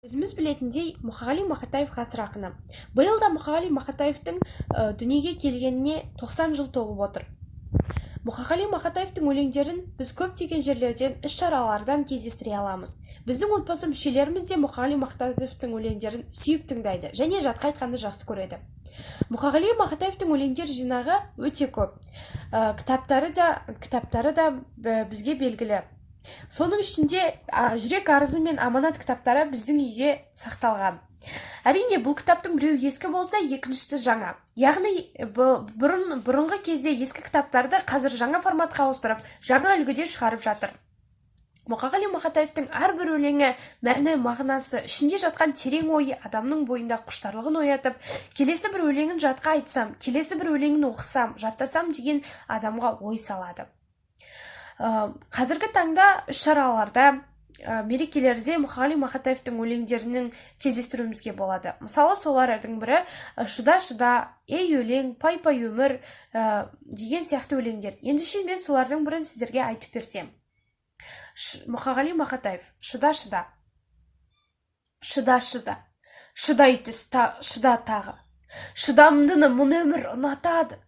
Өзіміз білетіндей, Мұқағали Мақатаев — ғасыр ақыны. Биыл да Мұқағали Мақатаевтың дүниеге келгеніне 90 жыл толып отыр. Мұқағали Мақатаевтың өлеңдерін біз көптеген жерлерден, іс-шаралардан кездестіре аламыз. Біздің отбасы мүшелеріміз де Мұқағали Мақатаевтың өлеңдерін сүйіп тыңдайды және жатқа айтқанды жақсы көреді. Мұқағали Мақатаевтың өлеңдер жинағы өте көп. Кітаптары да бізге белгілі. Соның ішінде «Жүрек арызы» мен «Аманат» кітаптары біздің үйде сақталған. Әрине, бұл кітаптың біреуі ескі болса, екіншісі жаңа. Яғни бұрынғы кезде ескі кітаптарды қазір жаңа форматқа ауыстырып, жаңа үлгіде шығарып жатыр. Мұқағали Мақатаевтың әрбір өлеңі мәні, мағынасы, ішінде жатқан терең ойы адамның бойында құштарлығын оятып, келесі бір өлеңін жатқа айтсам, келесі бір өлеңін оқысам, жаттасам деген адамға ой салады. Қазіргі таңда іс-шараларда, мерекелерде Мұқағали Мақатаевтың өлеңдерінің кездестіруімізге болады. Мысалы, солардың бірі «Шыда, шыда, ей, өлең», «Пай, пай өмір» деген сияқты өлеңдер. Ендеше, мен солардың бірін сіздерге айтып берсем. Мұқағали Мақатаев, «Шыда, шыда». Шыда, шыда, шыдай түс, шыда тағы. Шыдамдыны мұны өмір ұнатады.